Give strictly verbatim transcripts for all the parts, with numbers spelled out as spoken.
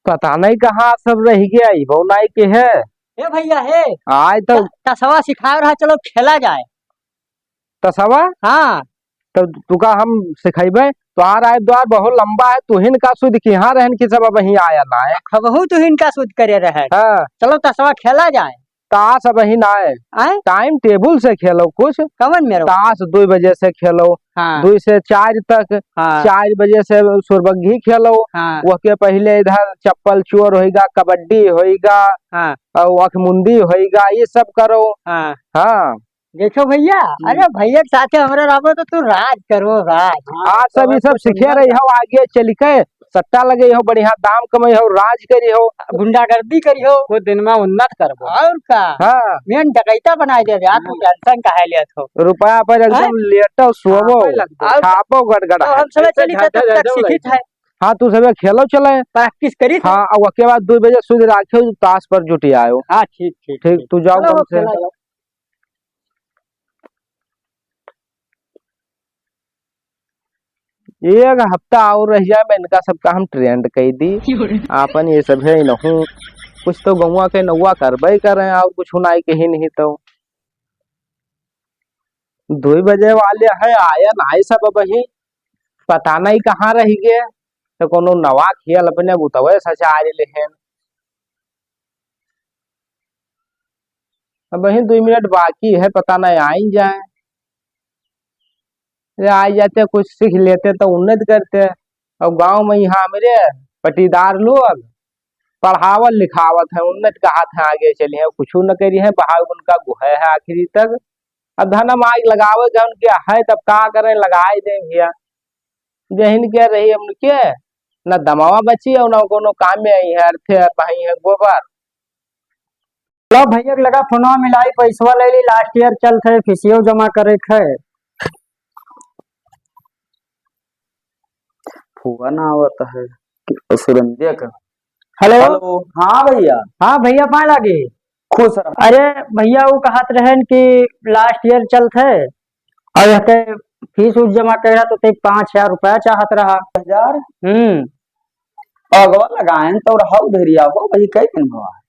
पता नहीं कहाँ सब रहि गया, अइबो नाहीं किहे। ए भइया, हे। आय तो त-, तसवा सिखाए रहा, चलो खेला जाए। तसवा? हाँ। तब तुका हम सिखइबे। तोहार आय द्वार बहुत लंबा है, तुहिन का सुध किहाँ रहन कि सब अबहीं आया नाय। खबहू तुहिन का सुध करे रहन। हाँ। चलो तसवा खेला जाए। तास अबहीं नाय। आय? Time table से खेलो कुछ। कवन मेरे? तास दुइ बजे से खेलो। हाँ। दुइ से चार तक। हाँ। चार बजे से सुरबग्घी खेलो। हाँ। ओके पहिले इधर चप्पल चोर होइगा, कबड्डी होइगा, हाँ। अउ अखमुंदी होइगा, ये सब करो। हाँ। हाँ। देखो भइया, हम्म। अरे भइया के साथे हमरा रहबो तो तू राज करबो, राज। हाँ, आज सब तो ये सब कुछ सीखे उन्नत रही हो, आगे चल के सट्टा लगे हो, बढ़िया दाम कमाई हो, राज करी हो। गुंडागर्दी करी हो। कुछ दिन में उन्नत करबो। और का? हाँ। Main डकैता बनाए देबे, आ तू हाँ। Tension काहे लेत हो? रुपया पर एकदम हाँ? लेटो, सोवो, हाँ, लगता है। छापो गड़गड़ा। तो हम सब ऐसे चली थे, तब तक सीखित है। हाँ, तू सब खेलो चले। Practice करी थे। हाँ, अब ओके बाद दुइ बजे सुध राखे तास पर जुटी आयो। हाँ, ठीक, ठीक, ठीक, ठीक। तू जाओ चलो, कम से। खेला जाओ। एक हफ्ता और रह जाए, मैं इनका सबका हम trend कइ दी। आपन ये सब है नहूँ, कुछ तो गौवा के नौवा करबे करें और कुछ नाई कहीं नहीं तो। दुइ बजे वाले हैं, आया नाई सब अबहीं, पता नहीं कहाँ रहि गए। तो कोनो नवा खेल अपने बुतवे सचार लेहेन। अबहीं दुइ मिनट बाकी है, पता नहीं आई जाए। अरे, आ जाते, कुछ सीख लेते तो उन्नत करते। और गाँव में यहाँ हमरे पटीदार लोग पढ़ावत लिखावत है, उन्नत कहत है, आगे चली है, कुछ न करी है, बहाव उनका गुहे है आखिरी तक। अब धनम आग लगावे के उनके है, तब का करें, लगाए दे भइया। जहिन के रही उनके, न दमावा बची और न कोनो काम में आई है, अर्थे पाई है गोबर। लो भइया के लगा फोनवा मिलाई, पैसवा ले ली, last year चलत है, फीसियो जमा करे के है। फोन आवत है, सुरेंद्र का। Hello। Hello, हाँ भइया। हाँ भइया, पाए लागी। खुश रह। अरे भइया, वो कहत रहन कि last year चलत है, और यहके फीस उस जमा करे रहा तो ते पाँच हजार रुपया चाहत रहा। हजार? हम्म। अगवा लगाएन तो रहा उधरिया हो, वही कई दिन हुआ है।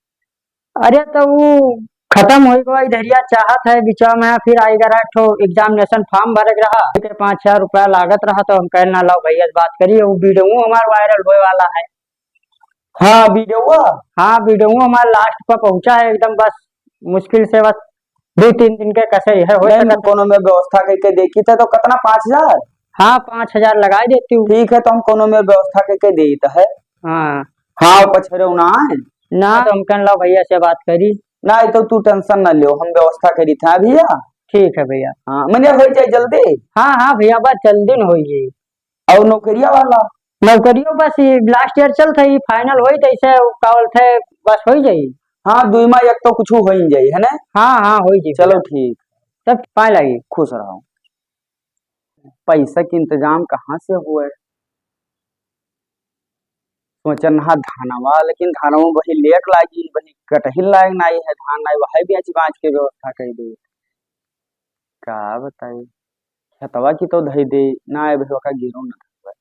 अरे तो वो खतम होइ गवा, इधरिया चाहत है, बिचवा में फिर आइगा रहा, एक ठो examination form भरे के रहा, के पाँच हजार रुपया लागत रहा, तो हम कहन ना, लाओ भइया से बात करी, वो video हमार viral होए वाला है। हाँ, video? हाँ, video हमार last पर पहुँचा है एकदम, बस मुश्किल से बस दो तीन दिन के कसर है, हो नहीं, सकत। कोनो में व्यवस्था करके देखी था तो कितना, पाँच हजार? हाँ, पाँच हजार लगाई देती हूँ। ठीक है, तो हम कोनो में व्यवस्था करके देत है। हाँ। हाँ, पछरो ना है। ना, तो हम कहन लाओ भइया से बात करी। नहीं, तो तू tension ना लियो, हम व्यवस्था करी था भइया। ठीक है भइया। हाँ, मने हो जाए जल्दी। हाँ, हाँ भइया, बस जल्दी न होइ जाई। और नौकरिया वाला? नौकरियो बस ये last year चलत है, ये final होई, जैसे का बोलत है, बस होई जाई। हाँ, दुई मा एक तो कुछ होई जाई, है ना? हाँ, हाँ, होई जाई चलो भइया। ठीक। तब पाए लागी। खुश रहो। पैसा के इंतजाम कहाँ से होए? सोचन हा धानवा, लेकिन धानवा वही late लागी, वही कटही लायक नाई है, धान नाई, वही बेच बाच के व्यवस्था कर दे। का बताई, खेतवा की तो धई दे, ना आए भइया का गिरो ना धरवे।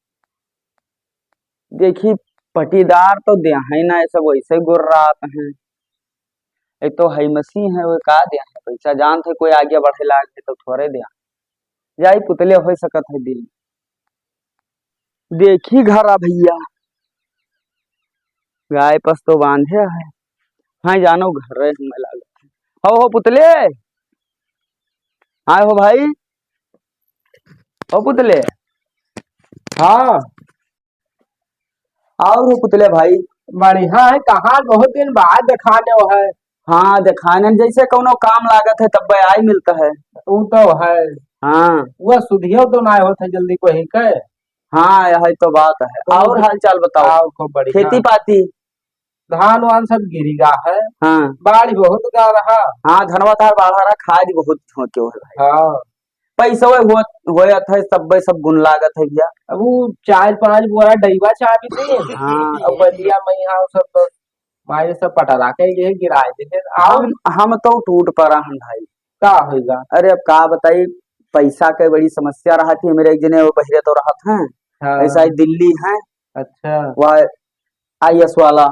देखी, पटीदार तो देहै ना, ये सब वैसे गुर्रात हैं। एक तो है मसीह है, वो का देहै पैसा, जानत है कोई आगे बढ़े लाग है तो थोड़े देहै। जाई पुतले हो सकत है दिन। देखी घरा भइया, गाय पस तो बांधे है। हाँ, जानो घर रहे हमें लागत है। हो, हो पुतले, हाँ हो भाई, हो पुतले। हाँ। और हो पुतले भाई। बढ़िया है, कहाँ बहुत दिन बाद देखाने हो है। हाँ, देखाने जैसे कौनो काम लागत है तब आई मिलता है। ऊ तो है। हाँ। वो सुधियो तो ना होत है जल्दी कोई के। हाँ, यही तो बात है। तो और हाल चाल बताओ। आओ, खूब बढ़िया। खेती पाती? धान वान सब गिरी गा है। हाँ। बाढ़ बहुत गा रहा। हाँ, धनवा तार बाढ़ा रहा, खाद बहुत हो क्यों है भाई। हाँ। पैसा होत, होत है, सब, सब गुण लागत है भइया। अब वो चार पांच बोरा डईवा चाबी दे। हाँ। अब बलिया में यहाँ सब तो मारे सब पटरा के ये गिराए दे। और हम, हम तो टूट पड़ा हन भाई। का होइगा? अरे अब का बताई, पैसा के बड़ी समस्या रहत ही। मेरे एक जने वो बहिरे तो रहत हैं, हाँ। ऐसा ही दिल्ली हैं। अच्छा। वह आईएएस वाला।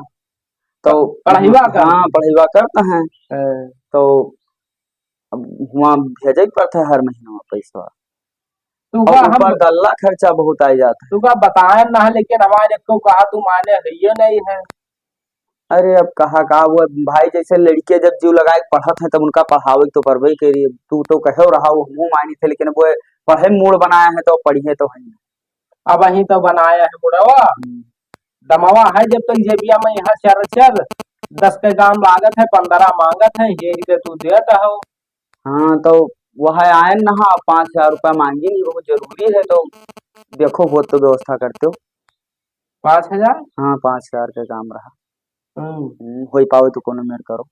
तो पढ़ाईवा करत हैं? हाँ, पढ़ाईवा करत हैं। हाँ। तो अब हुआँ भेजे के पड़त है हर महीना में पैसवा। तू और का हम ऊपर गल्ला खर्चा बहुत आ जात है। तू का बताए ना है, लेकिन हमारे को कहा तू माने है ये नहीं है। अरे अब कहा का, वो भाई जैसे लड़के जब जीव लगाए के पढ़त हैं तब उनका पढ़ावे के तो परबे करी। तू तो कहे रहा वो मुँह मानी थे, लेकिन वो पढ़े मूड बनाए हैं तो पढ़िए तो है। अब ही तो बनाए है मुड़वा। हम्म। दमवा है जब तक जेबिया में यहाँ चर चर, दस के काम लागत है, पन्द्रह मांगत है, हेरी के तू देत हो। हाँ, तो वह आयन ना, हाँ, पाँच हजार रुपया मांगी नहीं, बहुत जरूरी है, तो देखो, हो तो व्यवस्था करते हो। पाँच हजार? हाँ, पाँच हजार का काम रहा। हम्म। हम्म, होई पावे तो कोनो मेर करो।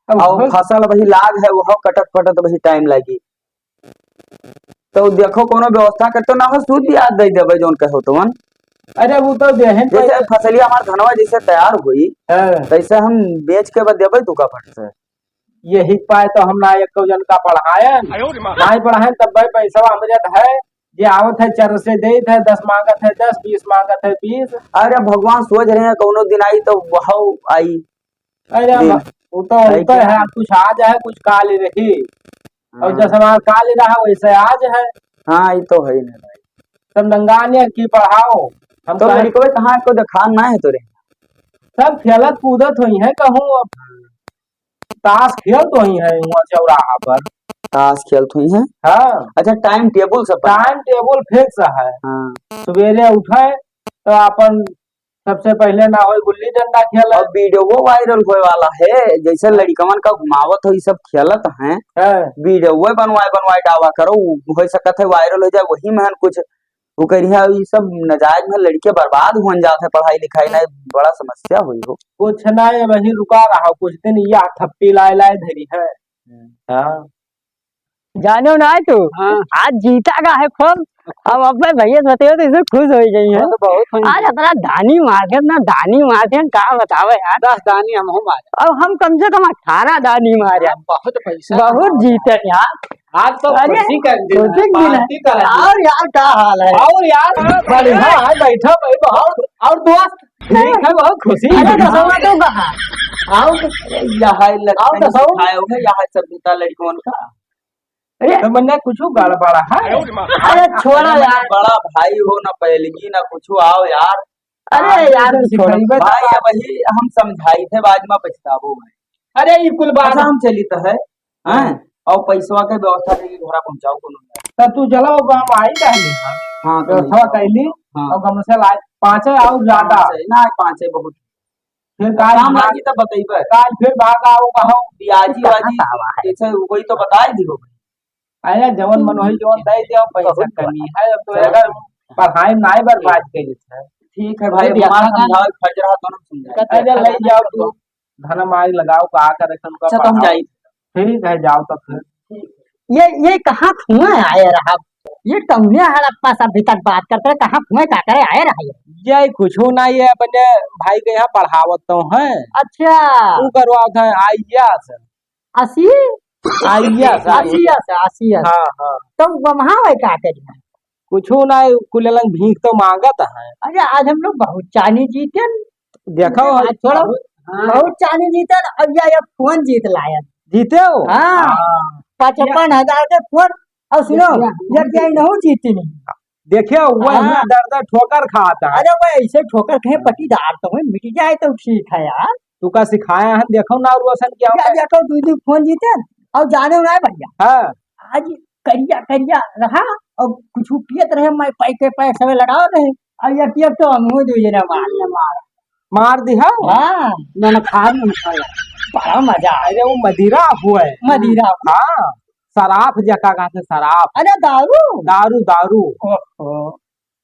अब और हो- फसल वही लाग है, वो कटत पटत वही टाइम लागी। तो देखो, कोनो व्यवस्था करते हो, ना हो सूद ब्याज दे देबे, जौन कहो तो मन। अरे, वो तो देहन जैसे पैसा फसलिया हमार धनवा जैसे तैयार हुई, हाँ। तैसे हम बेच के बस देबे तू का फट से। यही पाए तो हम ना एक जन का पढ़ाएन, आयो रे माँ। ना ही पढ़ाएन, तब भाई पैसा हमरे है, जे आवत है चर से देत है, दस मांगत है दस, बीस मांगत है बीस। अरे, भगवान सोच रहे हैं, कोनो दिन आई तो वह आई। अरे, दिन। अब वो तो है होता क्या? है, कुछ आज है, कुछ काल रही। और हाँ। जैसे हमारा काल रहा, वैसे आज है। हाँ, ये तो है ही ना भाई। तब नंगानिया की पढ़ाओ, हम तो कहा लड़कवे कहाँ को देखा ना है तोरे? सब खेलत कूदत होई है, कहूँ अब ताश खेलत होई है वहाँ चौराहा पर। ताश खेलत होई है? हाँ। अच्छा, टाइम टेबल सब बना। टाइम टेबल फिक्स है। हाँ। सवेरे उठे तो अपन सबसे पहले ना होई गुल्ली डंडा खेले। अब वीडियो वायरल होए वाला है, जैसे लड़िकवन का घुमावत हो, ये सब खेलत हैं। हाँ। वीडियो बनवाए, बनवाए डावा करो, उ हो सकत है वायरल हो जाए, वही में कुछ वो करिहा, ये सब नाजायज में लड़के बर्बाद हुअन जात है, पढ़ाई लिखाई नहीं, बड़ा समस्या हुई हो। कुछ नहीं, वही रुका रहा, कुछ दिन या थप्पी लाए लाए धरी है। हम्म। हाँ। जानो ना तू, हाँ। आज जीता का है खूब। अब अपने भैया से बताओ तो इसे खुश हो गई है। हाँ, तो बहुत खुश आज है। इतना दानी मारते, इतना दानी मारते हैं, का बतावे यार। दस दानी हम हो मारे। अब हम कम से कम अठारह दानी मारे। हाँ, बहुत पैसा बहुत कमाओ जीते यार। आज तो अरे, खुशी कर देना, खुशी की ना। पार्टी कर देना। और यार, का हाल है? और यार, बढ़िया है, बैठा भाई, बहुत। और दोस्त? ठीक है, बहुत खुशी अरे, है। दसवा तो कहा? आओ, यहाँ लड़का आओ, दसवा। खाए होंगे, यहाँ सब जूता लड़कों का। अरे। तो मन्ने कुछ गड़बड़ है? अरे छोड़ा यार। बड़ा भाई हो ना, पैलगी ना कुछ, आओ यार। अरे यार, छोड़ो। भाई, अब वही हम समझाई थे, बाद में पछताबो भाई। अरे, ये कुल बात अच्छा, हम चली तो है, हैं? हाँ। और पैसवा के व्यवस्था करके घरा पहुंचाओ कोनो। तो तू चलो, अब हम आई कहली। हाँ, तो व्यवस्था कैली, हाँ। और गम से लाए, पाँचे और ज्यादा। पाँचे, ना, पाँचे बहुत। फिर काल काम भाग लागी तब बतइबे। काल फिर भाग आओ, कहो। ब्याजी कहाँ वाजी, कहाँ है? जैसे वही तो बताए दिहो। अरे, जवन मन वही जवन दे दियो, पैसा बहुत कमी है। अब तो अगर पढ़ाई नाई बर्बाद कर देते हैं। ठीक है भाई, अरे, हमारा समझाओ, फर्ज रहा, दोनों समझाओ। अरे, ले जाओ तू, धन माई लगाओ, का करे, तुमका अच्छा, तो हम पढ़ाओ। जाई। ठीक है, जाओ तो फिर। ये, ये कहाँ कुआं आए रहा? ये कौने हड़प्पा से अभी तक बात करते रहे, कहाँ कुआं का करे आए रहा ये? ये कुछ ना, ये अपने भाई के यहाँ पढ़ावत तो हैं। अच्छा। वो करवावत हैं, आइया से। असी? आइया से। असी से, असी से। हाँ, हाँ। तो वहाँ वह का करी? कुछ ना, कुल लंग भीख तो मांगत है। अरे, आज हम लोग बहुत चानी जीते। देखो, आज थोड़ा बहुत, हाँ। बहुत चानी जीते, अब या, या फोन जीत लायन। जीते हो? हाँ। हाँ। पचपन हजार के फोन, और सुनो, या, या, या क्या इनहू जीती नहीं। देखियो, वह हाँ। दर दर ठोकर खाता है। अरे, वह ऐसे ठोकर कहे पटीदार तो है, मिट जाए तो ठीक है यार। तू का सिखाया है, देखो ना, और रोशन क्या या, होता है। देखो, दू दू फोन जीते, और जाने ना भैया। हाँ। आज करिया करिया रहा, और कुछ पियत रहे, मैं पैके पैर सब लगाओ रहे, और एक एक तो हमहू दू जना मार ले मार। मार दिहा? हाँ। नन खा, नन खा। बड़ा मजा आया। अरे, वो मदिरा हुआ है। मदिरा। हाँ, शराब जका कहते, शराब। अरे, दारू? दारू, दारू। ओहो।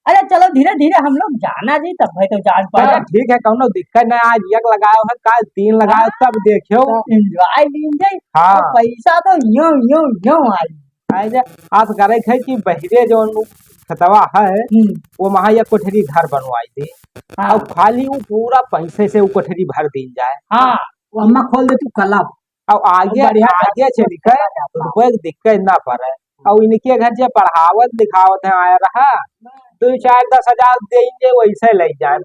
अरे, चलो, धीरे धीरे हम लोग जाना जी, तब भाई तो जान पाए। अरे, ठीक है, कौनो दिक्कत नहीं। आज एक लगाओ है, काल तीन लगाओ, हाँ। तब देखियो। तो enjoy भी enjoy। हाँ। और पैसा तो यूं, यूं, यूं आई। आज आस करे है कि बहिरे जौन खेतवा है, हम्म। वो वहाँ एक कोठरी घर बनवाई दी। हाँ। और खाली वो पूरा पैसे से वो कोठरी भर दीन जाए। हाँ, वो अम्मा खोल दे तू club। और आगे, बढ़िया आगे चल के रुपये के दिक्कत ना पड़े। और इनके घर जे पढ़ावत लिखावत है आया रहा, दुइ चार दस हजार देइँगे, वैसे लइ जाए।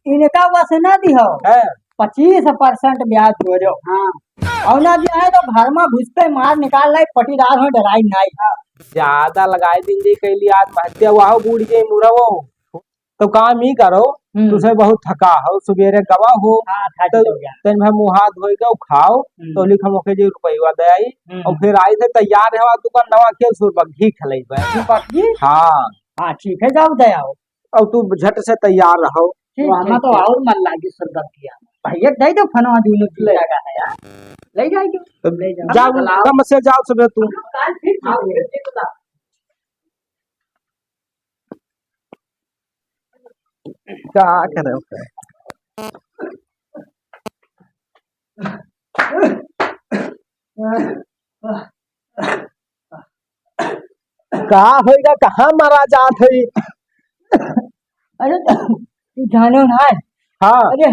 इनका बस ना दिहो। हैं? पच्चीस percent ब्याज जोड़ो। हाँ। और ना दिया है तो घर में घुस के मार निकाल लाई, पटीदार हो, डराई नाई। ज्यादा लगाए दिन जी कैली आत्महत्या, वह बूढ़ जे मुरवो। तो काम ही करो, हम्म। तुसे बहुत थका हो, सुबेरे गवा हो, हाँ, थक तो गया। तन भर मुँह हाथ धोए के खाओ, हम्म। तो लिख हम ओके जे रुपया दे आई, हम्म। और फिर आई थे तैयार है, दुकान नवा खेल सुरबग्घी खेलई बे। सुरबग्घी? हाँ। हाँ, ठीक है, जाओ दे आओ। और तू झट से तैयार रहो। ठीक, वो हमें ठीक, तो ठीक। और मन लागी सुरबग्घी। भैया, दे दो फनवा दूनो की ले। जगह है यार। ले जाएगी। तो ले जाओ। जाओ, बुलाओ। कम से जाओ सुबह तू। हम लोग काल फिर हाँ, मिलेंगे। फिर से बुलाओ। का करे ओके? का होइगा, कहाँ मारा जात है? अरे, तू जानो ना है? हाँ। अरे,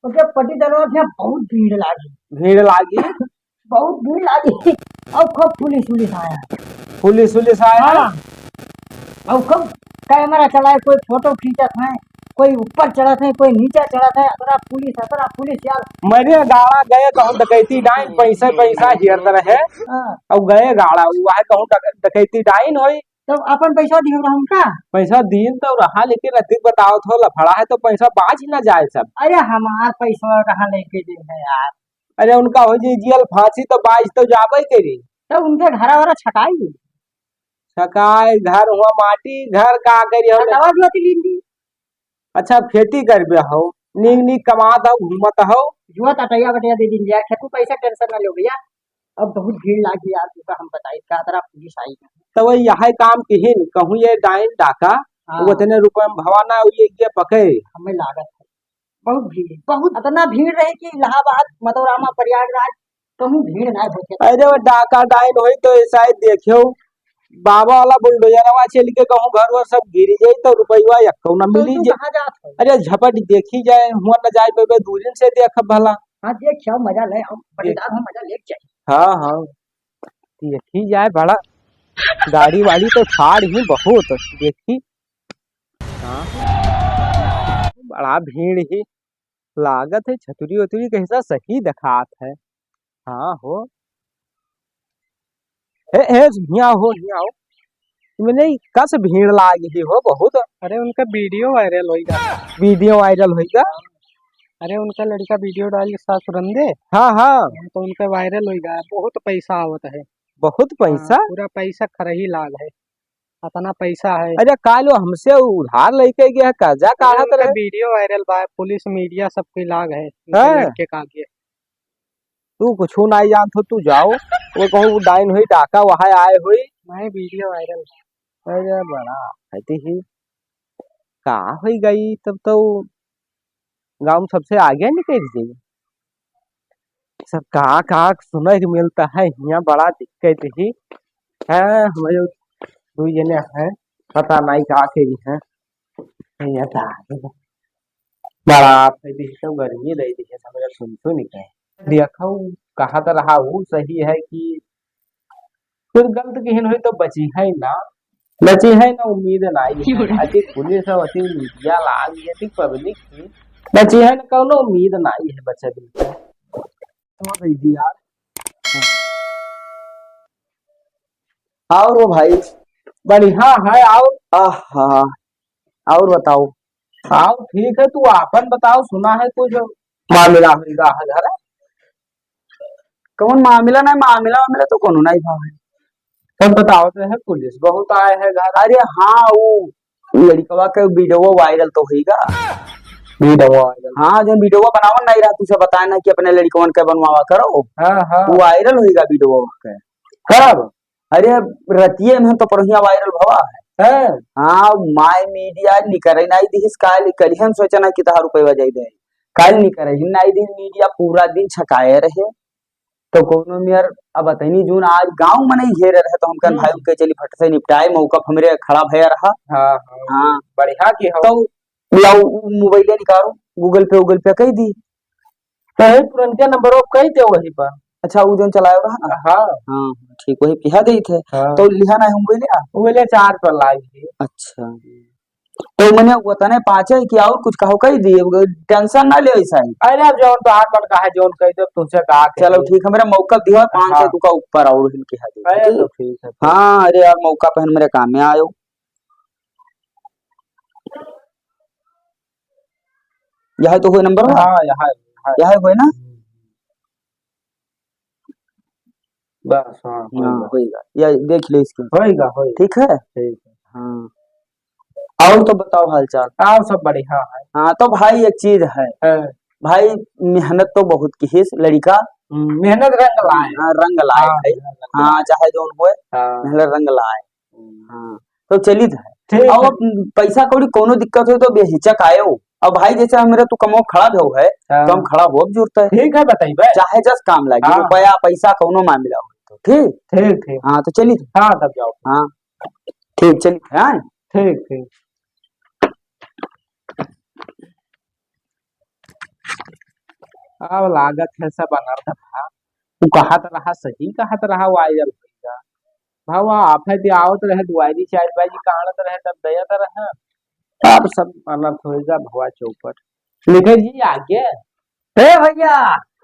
ओके पट्टी दरबार से बहुत भीड़ लागी। भीड़ लागी? बहुत भीड़ लागी। और खूब पुलिस, पुलिस आया। पुलिस, पुलिस आया? हाँ। और खूब कैमरा चलाए, कोई फोटो खींचत है, कोई ऊपर चढ़त है, कोई नीचे चढ़त है, अतरा पुलिस, अतरा पुलिस यार। मेरे गाड़ा गए कहूँ डकैती डाइन, पैसा, पैसा हेरत रहे। हाँ। और गए गाड़ा, वो है कहूँ डक-, डकैती डाइन होई। तब अपन पैसा दियो रहा उनका? पैसा दीन तो रहा, लेकिन अधिक बताओ थो लफड़ा है तो पैसा बाज ही ना जाए सब। अरे हमार पैसा कहाँ लेके दे है यार? अरे उनका हो जाई जेल फांसी तो बाज तो जाबे करी। तो उनके घरा वरा छकाई? छकाई घर हुआ माटी, घर का करी हम? छकावा जो अति लीन दी। अच्छा खेती करबे हो, नीक नीक कमात हो, घूमत हो। जुआ तटैया बटैया दे दिन जाए, खेतू पैसा टेंशन ना लो भैया। अब बहुत भीड़ लागी यार, तुका हम बताई, का तरह पुलिस आई। तो वही यह काम किहिन, कहूँ ये डाइन डाका, हाँ। वो इतने रुपए में भवा ना, ये, ये पके। हमें लागत है, बहुत भीड़, बहुत, इतना भीड़ रहे कि इलाहाबाद, मथुरामा, प्रयागराज, कहूँ भीड़ ना होते। अरे वो डाका डाइन होई तो ऐसा ही देखियो, बाबा वाला बुलडोजरवा चल के कहूँ घर वर सब गिर जाई तो रुपया एक्को ना तो मिली तू जे। कहाँ जात हो? अरे झपट देखी जाए, हुआ न जाए, बेबे दूरिन से देख भला। हाँ, देख, क्या मजा ले, हम देख। पटीदार हम मजा लेके जाए। हाँ, हाँ, देखी जाए, बड़ा गाड़ी वाड़ी तो ठाड़ ही बहुत, देखी। हाँ, बड़ा भीड़ ही लागत है, छतुरी उतुरी कैसा सही दिखात है। हाँ हो, हे, हे, हियाँ हो, हियाँ हो। तुमने कस भीड़ लागी ही हो बहुत। अरे, उनका वीडियो वायरल होइगा। वीडियो वायरल होइगा? अरे, उनका लड़का वीडियो डाल के सासुरंदे। हाँ, हाँ। तो उनका वायरल होइगा, बहुत पैसा आवत है। बहुत पैसा? हाँ, पूरा पैसा खरही लाग है, अतना पैसा है। अरे, कालो हमसे उधार लेके गया, कर्जा अरे, काढ़त उनका रहे। वीडियो वायरल बा, पुलिस मीडिया सबके लाग है, उनके हाँ। लड़के का आगे। तू कुछु नाई जानत हो, तू जाओ। वो कहूँ डाइन होई, डाका वहाँ आए होई। मैं वीडियो वायरल। अरे बड़ा, कहती ही, का होई गई, तब तो गाँव में सबसे आगे निकल जाई। सब का, का सुने के मिलता है, हियाँ बड़ा दिक्कत ही। हाँ, हमारे दो जने हैं, पता नहीं का के हैं। ये तो आगे बा। बड़ा आप है, देख तो गर्मी रही, देखे समझ सुन तो नहीं गए। देखो, कहा तो रहा, वो सही है कि कुछ गलत किहिन होई तो बची है ना, बची है ना, उम्मीद नहीं है। अति पुलिस है, अति मीडिया लाग है, अति पब्लिक है, बची है ना, कौनो उम्मीद नहीं है बचे दिन के। तो दे दी यार। और वो भाई? बढ़िया है। और? आहा, और बताओ? आओ, ठीक है, तू आपन बताओ, सुना है कुछ मामला होइगा है घर? कौन मामला? नहीं, मामला, मामला तो कोनो नहीं भाव है। तब बताओ तो है, पुलिस बहुत आए है घर। अरे हाँ, वो लड़कवा के वीडियो वायरल तो होइगा। वीडियो वायरल? हाँ, जो वीडियो बनावन नहीं रहा, तुझे बताया ना कि अपने लड़कवन के बनवावा करो। हाँ, हाँ। वो वायरल होइगा वीडियो के। कब? अरे, रतिये में तो परहिया वायरल भवा है। हैं? हाँ, माय मीडिया निकरे नाई दिहिस, काल निकरी, हम सोचना कि तहार रुपया जाई दे। काल निकरे ही नाई दिन, मीडिया पूरा दिन छकाए रहे। तो कोनो मेर अब अतनी जून आज गाँव में नहीं घेरे रहे, तो हम कहन हम्म। भाई उनके चली फट से निपटाए, मौका पे हमरे खड़ा भया रहा। हाँ, हाँ। हाँ। बढ़िया की हो। तो लाओ, उ मोबाइल निकालो, Google Pay, Google Pay कह दी। तो है पुरनके नंबर ऑफ कह दे वही पर। अच्छा, वो जोन चलाए रहा ना? हाँ। हाँ, ठीक, वही पिहा देई थे। हाँ। तो लिहा ना हम बोले आ? वो बोले चार पर लाग गए। अच्छा। तो मने वतने पाँचे कि और कुछ कहो कही दिए, tension ना ले ऐसा ही। अरे अब जौन तोहार मन का है, जौन कही दे, तुमसे का कही चलो दे। ठीक, हमरे मौका दियो, पाँच सौ हाँ। तुका ऊपर और इनके है दे, अरे ठीक? तो ठीक है, ठीक। हाँ, अरे यार, मौका पे हमरे काम में आयो। यह तो कोई नंबर हुआ? हाँ, यह है, यह है। यह है कोई ना? हम्म। बस, हाँ, हाँ, होइगा। होइगा। या देख लो इसको। होइगा, होइगा। ठीक है? ठीक है। हाँ। और तो बताओ हालचाल। और सब बढ़िया है। हाँ, तो भाई एक चीज है। हाँ। भाई मेहनत तो बहुत किहिस लड़िका। हम्म, मेहनत रंग लाए। हाँ, रंग लाए हाँ, भाई। मेहनत रंग हाँ, लाए। चाहे जौन होए, हाँ। मेहनत रंग लाए। हम्म। हाँ, तो चलित है। ठीक और है। अब पैसा कौड़ी कौनो दिक्कत हो तो बेहिचक आयो। अब भाई जैसे हमरे तू कमो खड़ा भी हो है, हाँ। तो हम खड़ा हो अब जरूरत है। ठीक है, बताइबे। चाहे जस काम लागे, हाँ। रुपया पैसा कौनो मामला हो तो, ठीक? ठीक, ठीक। हाँ, तो चलित है। हाँ, तब जाओ। हाँ, ठीक, चलित है, हाँ? ठीक, ठीक। अब लागत है सब अनर्थ था। उ कहत रहा, सही कहत रहा, viral होइगा। भवा आफत आवत रहे, दुआरी चार बाजी काढ़त रहे, तब दया तो रहे। अब सब अनर्थ होइगा, भवा चौपट। लिखे जी आगे। ए भैया।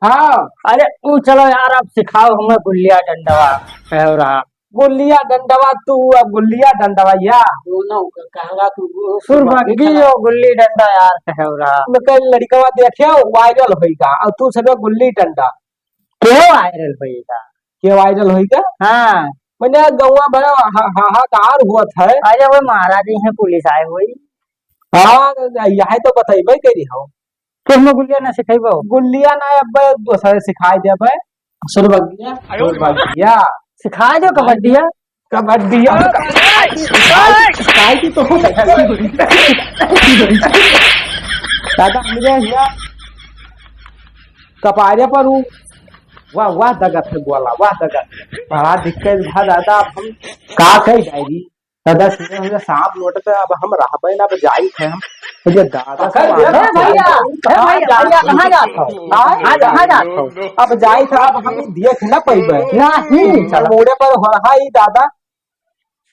हाँ। अरे उ चलो यार, अब सिखाओ हमें गुल्लिया डंडवा। है और आप। गुल्लिया डंडवा तू, अब गुल्लिया डंडवा या। दोनों का कहंगा तू गु-, सुरभगी सुरभगी हो गुल्ली डंडा यार, कहे हो रहा। मैं कल लड़कवा देखे viral होइगा, और तू सब गुल्ली डंडा। के viral होइगा? के viral होइगा? हाँ। मने गौवा भरा हा-, हाहाकार होत है। अरे वो महाराज ही हैं, पुलिस आए हुई। हाँ, यह तो बतइबे करी हो। तो हमें गुल्लिया ना सिखाइबो? गुल्लिया ना, अब दूसरे सिखाई देबे। सुरबगिया। सुरबगिया। सिखाई दो कबड्डिया। कबड्डिया। सिखाई, सिखाई दी तो हो। दादा, हमरे हिया कपारे पर हूँ। वाह, वाह, दगत है गोला, वाह, दगत। बड़ा दिक्कत भा दादा, अब हम का कही डायरी? दादा, सुने हुए सांप लोट पे अब हम रहबे ना, अब जाइत है हम। ये दादा पकड़ सब ले, आना ए भैया, चाहिए। ए भैया, भैया, कहाँ जात हो? कहाँ, कहाँ जात हो? अब जाइत है, अब हम देख ना पइबे। नहीं। चल। मोड़े पर हो रहा ही दादा,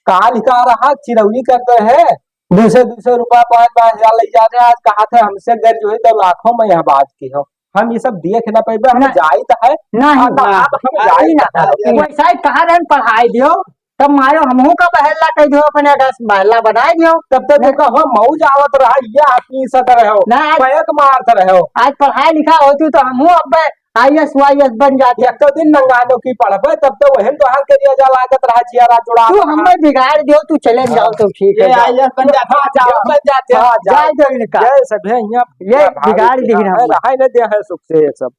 काल का रहा, चिरौनी करते हैं, दो सौ, दो सौ रुपया, पाँच, पाँच हजार ले जाते हैं। आज कहा था हमसे अगर जो है तो लाखों में यह बात की हो। हम ये सब देख ना पइबे, हम ना। जाइत है। नहीं, आ, ना, ना। अब हम अरे जाइत ना, है। वैसा ही कहा रहे, पढ़ाई दियो, तब मारो हमहू का बहेला कह दियो, अपने दस बहेला बनाए दियो। तब तक ना। तुमका हम मऊ जावत रहा, ये आदमी सद रहे हो, ना, आज पैक मारत रहे हो। आज पढ़ाई लिखा होती तो हमहू अब IAS, YAS बन जाते। एक तो दिन नंगानो की पढ़बे, तब तो वही तोहार करिया जा लागत रहा, जिया रात जुड़ा तू रहा। हमें बिगाड़ दियो, तू चले जाओ तो ठीक ये है, जाओ। IAS बन जाते, हाँ, जाओ। बन जाते, हाँ, जाओ। जाए दो इनका। ये सब है यहाँ, ये यहाँ भाग बिगाड़ दी है, रहा है। रहा है ना, दे है सुख से ये सब।